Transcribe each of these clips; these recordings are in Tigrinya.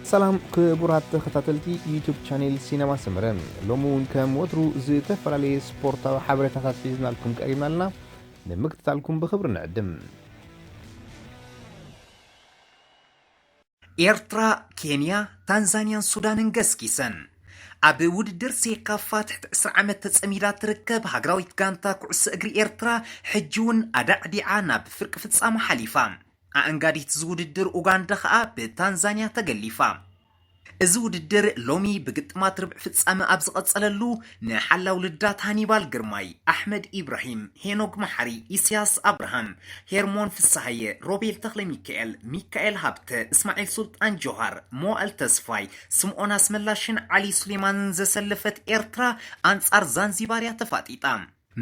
ሰላም ክቡራት ተኸታተልቲ ዩቱብ ቻኔል ሲነማ ሰመረ፣ ሎሚ እውን ከም ወትሩ ዝተፈላለየ ስፖርታዊ ሓበሬታታት ሒዝናልኩም ቀሪብና ኣለና። ንምክትታልኩም ብኽብሪ ንዕድም። ኤርትራ፣ ኬንያ፣ ታንዛንያን ሱዳንን ገስጊሰን። ኣብ ውድድር ሴካፋ ትሕቲ ዕስራ ዓመት ተጸሚዳ ትርከብ ሃገራዊት ጋንታ ኩዕሶ እግሪ ኤርትራ፣ ሕጂ እውን ኣዳዕዲዓ ናብ ፍርቂ ፍጻመ ሓሊፋ። ኣእንጋዲት እዚ ውድድር ኡጋንዳ ኸኣ ብታንዛንያ ተገሊፋ። እዚ ውድድር ሎሚ ብግጥማት ርብዒ ፍጻመ ኣብ ዝቐጸለሉ፣ ንሓላው ልዳት ሃኒባል ግርማይ፣ ኣሕመድ ኢብራሂም፣ ሄኖግ መሓሪ፣ ኢስያስ ኣብርሃም፣ ሄርሞን ፍስሃየ፣ ሮቤል ተኽለሚካኤል፣ ሚካኤል ሃብተ፣ እስማዒል ሱልጣን ጆሃር፣ መዋእል ተስፋይ፣ ስምኦን ኣስመላሽን ዓሊ ሱሌማንን ዘሰለፈት ኤርትራ ኣንጻር ዛንዚባር እያ ተፋጢጣ።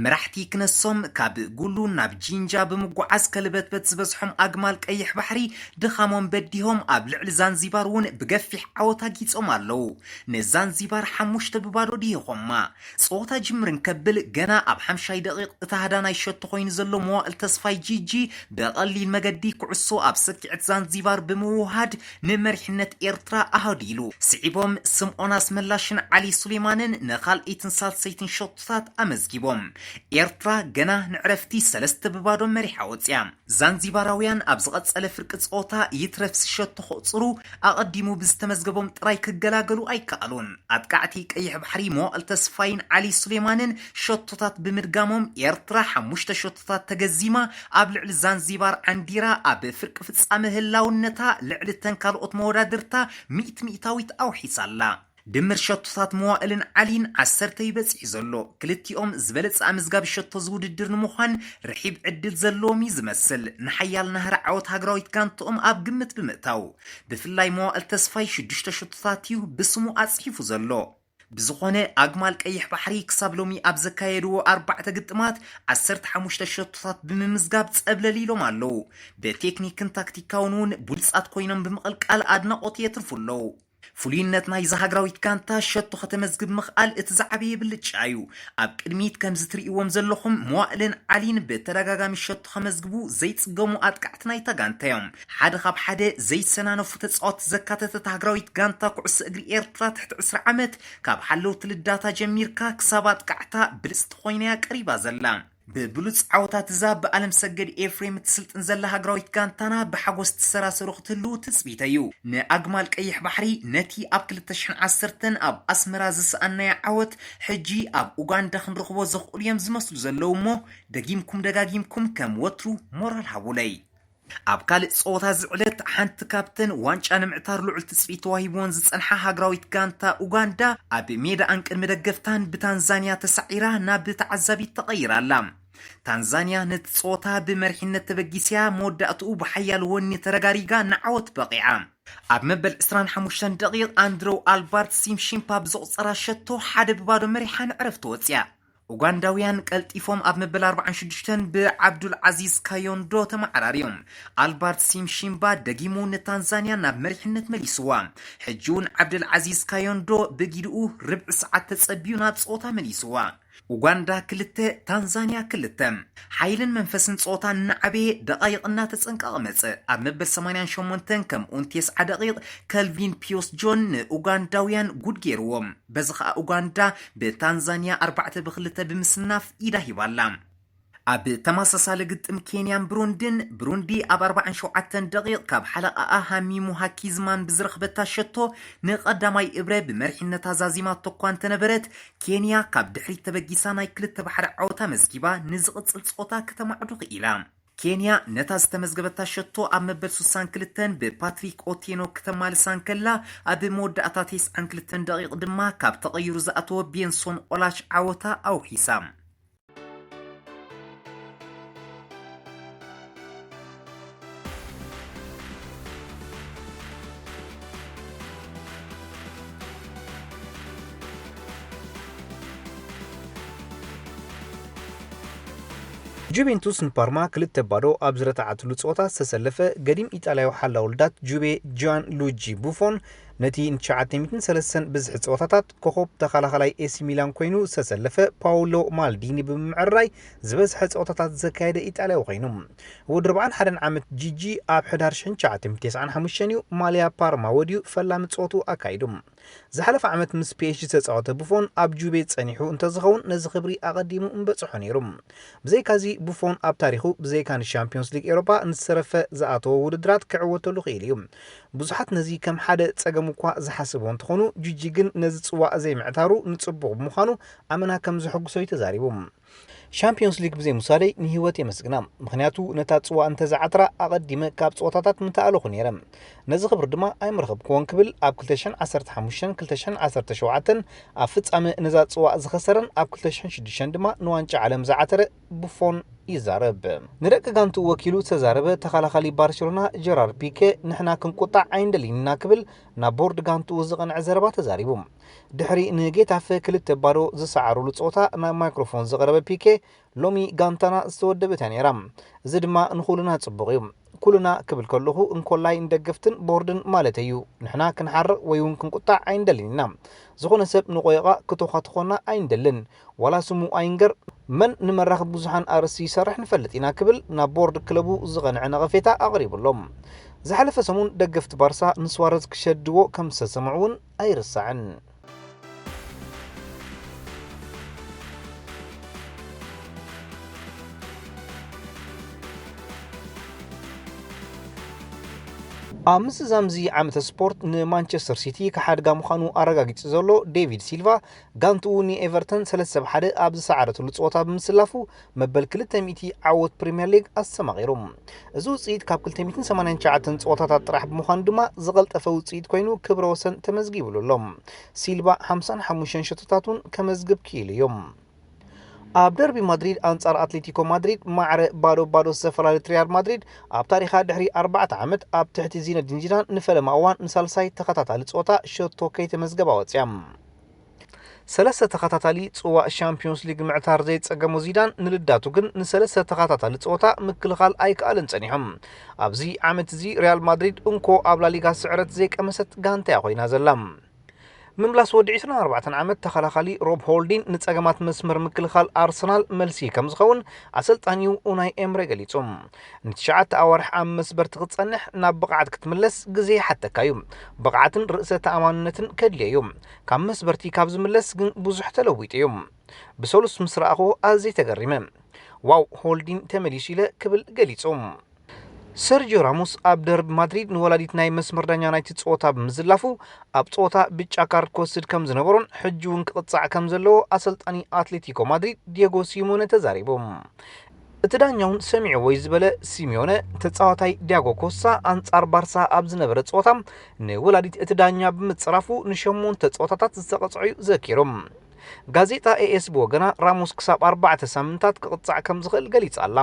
መራሕቲ ክነሶም ካብ ጉሉ ናብ ጂንጃ ብምጉዓዝ ከልበትበት ዝበዝሖም ኣግማል ቀይሕ ባሕሪ ድኻሞም በዲሆም ኣብ ልዕሊ ዛንዚባር እውን ብገፊሕ ዓወት ኣጊጾም ኣለዉ። ንዛንዚባር ሓሙሽተ ብባዶ ድሂኾማ። ጸወታ ጅምር እንከብል ገና ኣብ ሓምሻይ ደቂቕ እታ ሃዳናይ ሸቶ ኮይኑ ዘሎ መዋእል ተስፋይ ጂጂ ብቐሊል መገዲ ኩዕሶ ኣብ ሰኪዐት ዛንዚባር ብምውሃድ ንመሪሕነት ኤርትራ ኣሃዲሉ። ስዒቦም ስምኦን ኣስመላሽን ዓሊ ሱሌማንን ንኻልኣይትን ሳልሰይትን ሸቶታት ኣመዝጊቦም። ኤርትራ ገና ንዕረፍቲ ሰለስተ ብባዶ መሪሓ ወጽያ። ዛንዚባራውያን ኣብ ዝቐጸለ ፍርቂ ጸወታ ይትረፍ ሸቶ ከቑጽሩ ኣቐዲሙ ብዝተመዝገቦም ጥራይ ክገላገሉ ኣይከኣሉን። ኣጥቃዕቲ ቀይሕ ባሕሪ መዋእል ተስፋይን ዓሊ ሱሌማንን ሸቶታት ብምድጋሞም ኤርትራ ሓሙሽተ ሸቶታት ተገዚማ ኣብ ልዕሊ ዛንዚባር ዓንዲራ ኣብ ፍርቂ ፍጻመ ህላውነታ ልዕሊ ተን ካልኦት መወዳድርታ ሚእቲ ሚእታዊት ኣውሒሳ ኣላ። ድምር ሸቶታት መዋእልን ዓሊን ዓሰርተ እዩ በጺሑ ዘሎ። ክልቲኦም ዝበለጸ ኣመዝጋቢ ሸቶ ዝውድድር ንምዃን ርሒብ ዕድል ዘለዎም እዩ ዝመስል። ንሓያል ናህሪ ዓወት ሃገራዊት ጋንትኦም ኣብ ግምት ብምእታው፣ ብፍላይ መዋእል ተስፋይ ሽዱሽተ ሸቶታት እዩ ብስሙ ኣጽሒፉ ዘሎ። ብዝኾነ ኣግማል ቀይሕ ባሕሪ ክሳብ ሎሚ ኣብ ዘካየድዎ ኣርባዕተ ግጥማት ዓሰርተ ሓሙሽተ ሸቶታት ብምምዝጋብ ጸብለል ኢሎም ኣለዉ። ብቴክኒክን ታክቲካውን እውን ብሉጻት ኮይኖም ብምቕልቃል ኣድናቖት የትርፉ ኣለዉ። ፍሉይነት ናይዛ ሃገራዊት ጋንታ ሸቶ ከተመዝግብ ምኽኣል እቲ ዝዓበየ ብልጫ እዩ። ኣብ ቅድሚት ከምዚ ትርእይዎም ዘለኹም መዋእልን ዓሊን ብተደጋጋሚ ሸቶ ከመዝግቡ ዘይጽገሙ ኣጥቃዕቲ ናይታ ጋንታ እዮም። ሓደ ካብ ሓደ ዘይሰናነፉ ተጻወትቲ ዘካተተት ሃገራዊት ጋንታ ኩዕሶ እግሪ ኤርትራ ትሕቲ ዕስራ ዓመት ካብ ሓለውቲ ልዳታ ጀሚርካ ክሳብ ኣጥቃዕታ ብልጽቲ ኮይና እያ ቀሪባ ዘላ። ብብሉጽ ዓወታት እዛ ብኣለም ሰገድ ኤፍሬም እትስልጥን ዘላ ሃገራዊት ጋንታና ብሓጎስ ትሰራሰሩ ክትህልው ትጽቢተይ እዩ። ንኣግማል ቀይሕ ባሕሪ ነቲ ኣብ ክልተ ሽሕን ዓሰርተን ኣብ ኣስመራ ዝሰኣናዮ ዓወት ሕጂ ኣብ ኡጋንዳ ክንረኽቦ ዘኽእሉ እዮም ዝመስሉ ዘለዉ እሞ ደጊምኩም ደጋጊምኩም ከም ወትሩ ሞራል ሃቡለይ። ኣብ ካልእ ጸወታ እዚ ዕለት ሓንቲ ካብተን ዋንጫ ንምዕታር ልዑል ትጽቢት ተዋሂብዎን ዝጸንሓ ሃገራዊት ጋንታ ኡጋንዳ ኣብ ሜዳኣን ቅድሚ ደገፍታን ብታንዛንያ ተሳዒራ ናብ ተዓዛቢት ተቐይራ ኣላ። ታንዛንያ ነቲ ጸወታ ብመሪሕነት ተበጊስያ መወዳእትኡ ብሓያል ወኒ ተረጋሪጋ ንዓወት በቒዓ። ኣብ መበል ዕስራን ሓሙሽተን ደቂቕ ኣንድረው ኣልባርት ሲምሺምፓ ብዘቑጸራ ሸቶ ሓደ ብባዶ መሪሓ ንዕረፍቲ ወጽያ። ኡጋንዳውያን ቀልጢፎም ኣብ መበል ኣርባዓን ሽዱሽተን ብዓብዱል ዓዚዝ ካዮንዶ ተመዓራርዮም። ኣልባርት ሲምሺምባ ደጊሙ ንታንዛንያ ናብ መሪሕነት መሊስዋ። ሕጂ እውን ዓብዱል ዓዚዝ ካዮንዶ ብጊድኡ ርብዒ ሰዓት ተጸቢዩ ናብ ጸወታ መሊስዋ። ኡጋንዳ ክልተ፣ ታንዛንያ ክልተ። ሓይልን መንፈስን ጸወታ እናዓበየ ደቓይቕ እናተጸንቀቐ መጸ። ኣብ መበል ሰማንያን ሸሞንተን ከምኡውን ቴስዓ ደቂቕ ከልቪን ፒዮስ ጆን ንኡጋንዳውያን ጉድ ገይርዎም። በዚ ኸኣ ኡጋንዳ ብታንዛንያ ኣርባዕተ ብክልተ ብምስናፍ ኢዳ ሂባላ። ኣብ ተመሳሳሊ ግጥም ኬንያን ብሩንድን፣ ብሩንዲ ኣብ ኣርባዓን ሸውዓተን ደቂቕ ካብ ሓለቓኣ ሃሚሙ ሃኪዝማን ብዝረኽበታ ሸቶ ንቐዳማይ እብረ ብመሪሕነታ ዛዚማቶ እኳ እንተነበረት፣ ኬንያ ካብ ድሕሪት ተበጊሳ ናይ ክልተ ብሓደ ዓወት ኣመዝጊባ ንዝቕጽል ጸወታ ከተማዕዱ ክኢላ። ኬንያ ነታ ዝተመዝገበታ ሸቶ ኣብ መበል ስሳን ክልተን ብፓትሪክ ኦቴኖ ክተማልሳ እንከላ፣ ኣብ መወዳእታ ተስዓን ክልተን ደቂቕ ድማ ካብ ተቐይሩ ዝኣተወ ቤንሶን ኦላች ዓወታ ኣውሒሳ። ጁቬንቱስ ንፓርማ ክልተ ባዶ ኣብ ዝረትዓትሉ ጸወታ ዝተሰለፈ ገዲም ኢጣልያዊ ሓላው ልዳት ጁቬ ጂያን ሉጂ ቡፎን ነቲ ን903 ብዝሒ ጸወታታት ኮኾብ ተኸላኸላይ ኤሲ ሚላን ኮይኑ ዝተሰለፈ ፓውሎ ማልዲኒ ብምምዕራይ ዝበዝሐ ጸወታታት ዘካየደ ኢጣልያዊ ኮይኑ። ወዲ 41 ዓመት ጂጂ ኣብ ሕዳር 1995 እዩ ማልያ ፓርማ ወድዩ ፈላሚ ጸወቱ ኣካይዱ። ዝሓለፈ ዓመት ምስ ፒኤስጂ ዝተጻወተ ቡፎን ኣብ ጁቤ ጸኒሑ እንተዝኸውን ነዚ ክብሪ ኣቐዲሙ ምበጽሖ ነይሩ። ብዘይካዚ ቡፎን ኣብ ታሪኹ ብዘይካ ንሻምፒዮንስ ሊግ ኤውሮፓ ንዝተረፈ ዝኣተዎ ውድድራት ክዕወተሉ ክኢሉ እዩ። ብዙሓት ነዚ ከም ሓደ ጸገም እኳ ዝሓስብዎ እንተኾኑ፣ ጁጂ ግን ነዚ ጽዋእ ዘይምዕታሩ ንጽቡቕ ብምዃኑ ኣመና ከም ዘሐጉሶ እዩ ተዛሪቡ። ሻምፒዮንስ ሊግ ብዘይ ምውሳደይ ንህይወት የመስግና፣ ምኽንያቱ ነታ ጽዋእ እንተዝዓትራ ኣቐዲመ ካብ ጸወታታት ምተኣለኹ ነይረ። ነዚ ክብሪ ድማ ኣይምረኸብክዎን ክብል ኣብ 2015-2017 ኣብ ፍጻመ ነዛ ጽዋእ ዝኸሰረን ኣብ 2006 ድማ ንዋንጫ ዓለም ዝዓተረ ቡፎን ይዛረብ። ንደቂ ጋንቱ ወኪሉ ዝተዛረበ ተኸላኻሊ ባርሴሎና ጀራርድ ፒኬ ንሕና ክንቁጣዕ ኣይንደልን ኢና ክብል ናብ ቦርድ ጋንቱ ዝቐንዐ ዘረባ ተዛሪቡ። ድሕሪ ንጌታፈ 2-0 ዝሰዓሩሉ ጸወታ ናብ ማይክሮፎን ዝቐረበ ፒኬ ሎሚ ጋንታና ዝተወደበት እያ ነይራ። እዚ ድማ ንኹልና ጽቡቕ እዩ። ኩልና ክብል ከለኹ እንኮላይ ንደገፍትን ቦርድን ማለት እዩ። ንሕና ክንሓርቕ ወይ እውን ክንቁጣዕ ኣይንደልን ኢና። ዝኾነ ሰብ ንቆይቓ ክቶኻትኾና ኣይንደልን። ዋላ ስሙ ኣይንገር፣ መን ንመራኽብ ብዙሓን ኣርእስቲ ይሰርሕ ንፈልጥ ኢና ክብል ናብ ቦርድ ክለቡ ዝቐንዐ ነቐፌታ ኣቕሪቡ ኣሎ። ዝሓለፈ ሰሙን ደገፍቲ ባርሳ ንስዋረዝ ክሸድዎ ከም ዝተሰምዑ እውን ኣይርሳዕን። ኣብ ምስዛም እዚ ዓመተ ስፖርት ንማንቸስተር ሲቲ ክሓድጋ ምዃኑ ኣረጋጊጹ ዘሎ ዴቪድ ሲልቫ፣ ጋንትኡ ንኤቨርተን 3-1 ኣብ ዝሰዓረትሉ ጸወታ ብምስላፉ፣ መበል 200 ዓወት ፕሪምየር ሊግ ኣስተማቒሩ። እዚ ውጽኢት ካብ 289 ጸወታታት ጥራሕ ብምዃኑ ድማ ዝቐልጠፈ ውጽኢት ኮይኑ ክብረ ወሰን ተመዝጊብሉ ኣሎ። ሲልቫ 55 ሸቶታት እውን ከመዝግብ ክኢሉ እዩ። ኣብ ደርቢ ማድሪድ ኣንጻር ኣትሌቲኮ ማድሪድ ማዕረ ባዶ ባዶ ዝተፈላለዩት ሪያል ማድሪድ ኣብ ታሪኻ ድሕሪ ኣርባዕተ ዓመት ኣብ ትሕቲ ዚነዲን ዚዳን ንፈለማ እዋን ንሳልሳይ ተኸታታሊ ጸወታ ሸቶ ከይተመዝገባ ወጽያ። ሰለስተ ተኸታታሊ ጽዋእ ሻምፒዮንስ ሊግ ምዕታር ዘይጸገሞ ዚዳን ንልዳቱ ግን ንሰለስተ ተኸታታሊ ጸወታ ምክልኻል ኣይከኣለን ጸኒሖም። ኣብዚ ዓመት እዚ ሪያል ማድሪድ እንኮ ኣብ ላሊጋ ስዕረት ዘይቀመሰት ጋንታ እያ ኮይና ዘላ። ምምላስ ወዲ 24 ዓመት ተኸላኻሊ ሮብ ሆልዲን ንጸገማት መስመር ምክልኻል ኣርሰናል መልሲ ከም ዝኸውን ኣሰልጣኒኡ ኡናይ ኤምሬ ገሊጹ። ንትሽዓተ ኣዋርሕ ኣብ መስበርቲ ክትጸንሕ ናብ ብቕዓት ክትምለስ ግዜ ይሓተካ እዩ። ብቕዓትን ርእሰ ተኣማንነትን ከድልዮ እዩ። ካብ መስበርቲ ካብ ዝምለስ ግን ብዙሕ ተለዊጡ እዩ። ብሰሉስ ምስ ረኣኹ ኣዝየ ተገሪመ። ዋው፣ ሆልዲን ተመሊሱ ኢለ ክብል ገሊጹ። ሰርጂዮ ራሞስ ኣብ ደርቢ ማድሪድ ንወላዲት ናይ መስመር ዳኛ ናይቲ ጸወታ ብምዝላፉ ኣብ ጸወታ ብጫ ካርድ ክወስድ ከም ዝነበሮን ሕጂ እውን ክቕጻዕ ከም ዘለዎ ኣሰልጣኒ ኣትሌቲኮ ማድሪድ ዲየጎ ሲሞነ ተዛሪቡ። እቲ ዳኛ እውን ሰሚዕዎ እዩ ዝበለ ሲሚዮነ፣ ተጻዋታይ ዲያጎ ኮስታ ኣንጻር ባርሳ ኣብ ዝነበረ ጸወታ ንወላዲት እቲ ዳኛ ብምጽራፉ ንሸሞንተ ጸወታታት ዝተቐጽዖ እዩ ዘኪሩ። ጋዜጣ ኤኤስ ብወገና ራሞስ ክሳብ ኣርባዕተ ሳምንታት ክቕጻዕ ከም ዝኽእል ገሊጻ ኣላ።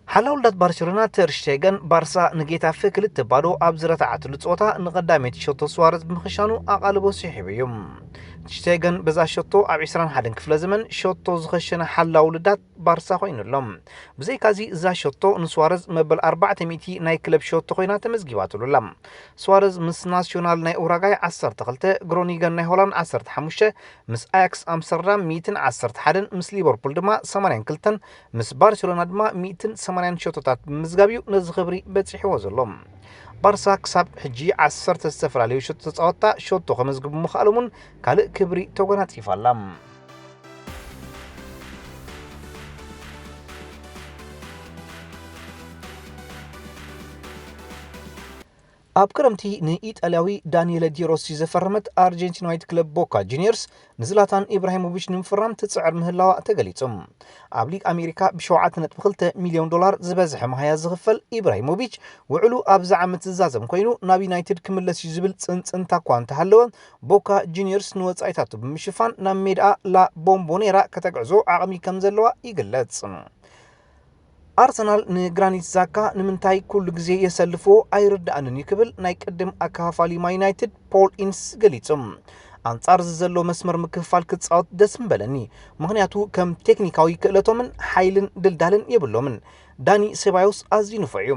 ሓላውልዳት ባርሴሎና ተር ሽቴገን ባርሳ ንጌታፈ 2-0 ኣብ ዝረታዓትሉ ጸወታ ንቐዳመይቲ ሸቶ ስዋረዝ ብምኽሻኑ ኣቓልቦ ስሒቡ እዩ። ሽቴገን በዛ ሸቶ ኣብ 21 ክፍለ ዘመን ሸቶ ዝኸሸነ ሓላው ልዳት ባርሳ ኮይኑ ኣሎ። ብዘይካዚ እዛ ሸቶ ንስዋረዝ መበል 400 ናይ ክለብ ሸቶ ኮይና ተመዝጊባትሉ ኣላ። ስዋረዝ ምስ ናስዮናል ናይ ኡራጋይ 12፣ ግሮኒገን ናይ ሆላንድ 15፣ ምስ ኣያክስ ኣምስተርዳም 111ን ምስ ሊቨርፑል ድማ 82ን ምስ ባርሴሎና ድማ 180ን ሸቶታት ብምዝጋብ እዩ ነዚ ክብሪ በጺሕዎ ዘሎ። ባርሳ ክሳብ ሕጂ 10 ዝተፈላለዩ ሸቶ ተጻወትታ ሸቶ ከመዝግቡ ምኽኣሎም እውን ካልእ ክብሪ ተጎናጺፋ ኣላ። ኣብ ክረምቲ ንኢጣልያዊ ዳንኤለ ዲሮሲ ዘፈረመት ኣርጀንቲናዊት ክለብ ቦካ ጁኒየርስ ንዝላታን ኢብራሂሞቪች ንምፍራም ትጽዕር ምህላዋ ተገሊጹ። ኣብ ሊግ ኣሜሪካ ብ7.2 ሚልዮን ዶላር ዝበዝሐ መሃያ ዝኽፈል ኢብራሂሞቪች ውዕሉ ኣብዚ ዓመት ዝዛዘም ኮይኑ ናብ ዩናይትድ ክምለስ እዩ ዝብል ጽንጽንታ እኳ እንተሃለወ፣ ቦካ ጁኒየርስ ንወጻኢታቱ ብምሽፋን ናብ ሜዳ ላ ቦምቦኔራ ከተግዕዞ ዓቕሚ ከም ዘለዋ ይግለጽ። ኣርሰናል ንግራኒት ዛካ ንምንታይ ኩሉ ግዜ የሰልፍዎ ኣይርድኣንን እዩ ክብል ናይ ቅድም ኣከፋፋሊ ማን ዩናይትድ ፖል ኢንስ ገሊጹ። ኣንጻር እዚ ዘሎ መስመር ምክፍፋል ክጻወት ደስ ምበለኒ፣ ምኽንያቱ ከም ቴክኒካዊ ክእለቶምን ሓይልን ድልዳልን የብሎምን። ዳኒ ሴባዮስ ኣዝዩ ንፉዕ እዩ።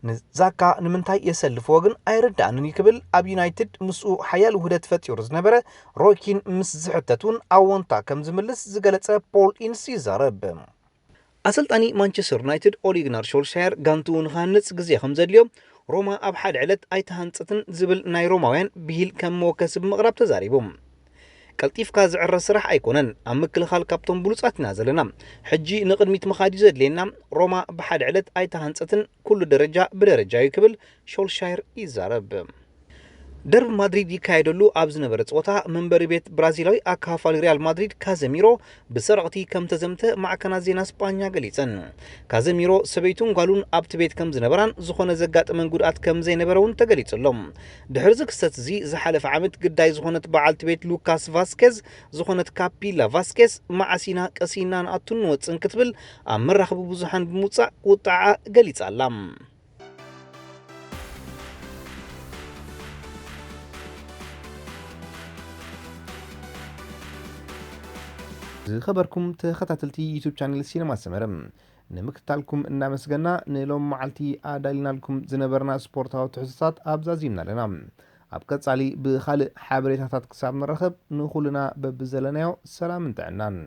ንዛካ ንምንታይ የሰልፍዎ ግን ኣይርዳእንን እዩ ክብል ኣብ ዩናይትድ ምስኡ ሓያል ውህደት ፈጢሩ ዝነበረ ሮይ ኪን ምስ ዝሕተት እውን ኣዎንታ ከም ዝምልስ ዝገለጸ ፖል ኢንስ ይዛረብ። ኣሰልጣኒ ማንቸስተር ዩናይትድ ኦሊ ግናር ሾልሻየር ጋንትኡ ንክሃንጽ ግዜ ከም ዘድልዮ ሮማ ኣብ ሓደ ዕለት ኣይተሃንጸትን ዝብል ናይ ሮማውያን ብሂል ከም መወከሲ ብምቕራብ ተዛሪቡ። ቀልጢፍካ ዝዕረ ስራሕ ኣይኮነን። ኣብ ምክልኻል ካብቶም ብሉጻት ኢና ዘለና። ሕጂ ንቕድሚት ምኻድ እዩ ዘድልየና። ሮማ ብሓደ ዕለት ኣይተሃንጸትን፣ ኩሉ ደረጃ ብደረጃ እዩ ክብል ሾልሻየር ይዛረብ። ደርቢ ማድሪድ ይካየደሉ ኣብ ዝነበረ ጸወታ መንበሪ ቤት ብራዚላዊ ኣካፋሊ ሪያል ማድሪድ ካዘሚሮ ብሰረቕቲ ከም ተዘምተ ማዕከናት ዜና ስጳኛ ገሊጸን። ካዘሚሮ ሰበይቱን ጓሉን ኣብቲ ቤት ከም ዝነበራን ዝኾነ ዘጋጠመን ጉድኣት ከም ዘይነበረ እውን ተገሊጹ ኣሎ። ድሕሪ እዚ ክስተት እዚ ዝሓለፈ ዓመት ግዳይ ዝኾነት በዓልቲ ቤት ሉካስ ቫስኬዝ ዝኾነት ካፒላ ቫስኬዝ መዓስ ኢና ቀስ ኢልና ንኣቱን ንወጽን ክትብል ኣብ መራኸቢ ብዙሓን ብምውጻእ ቁጥዓ ገሊጻ ኣላ። ዝኸበርኩም ተኸታተልቲ ዩቱብ ቻነል ሲነማ ሰመረ፣ ንምክትታልኩም እናመስገና ንሎም መዓልቲ ኣዳሊናልኩም ዝነበርና ስፖርታዊ ትሕዝቶታት ኣብዛዚምና ኣለና። ኣብ ቀጻሊ ብኻልእ ሓበሬታታት ክሳብ ንራኸብ ንኹልና በብዘለናዮ ሰላምን ጥዕናን።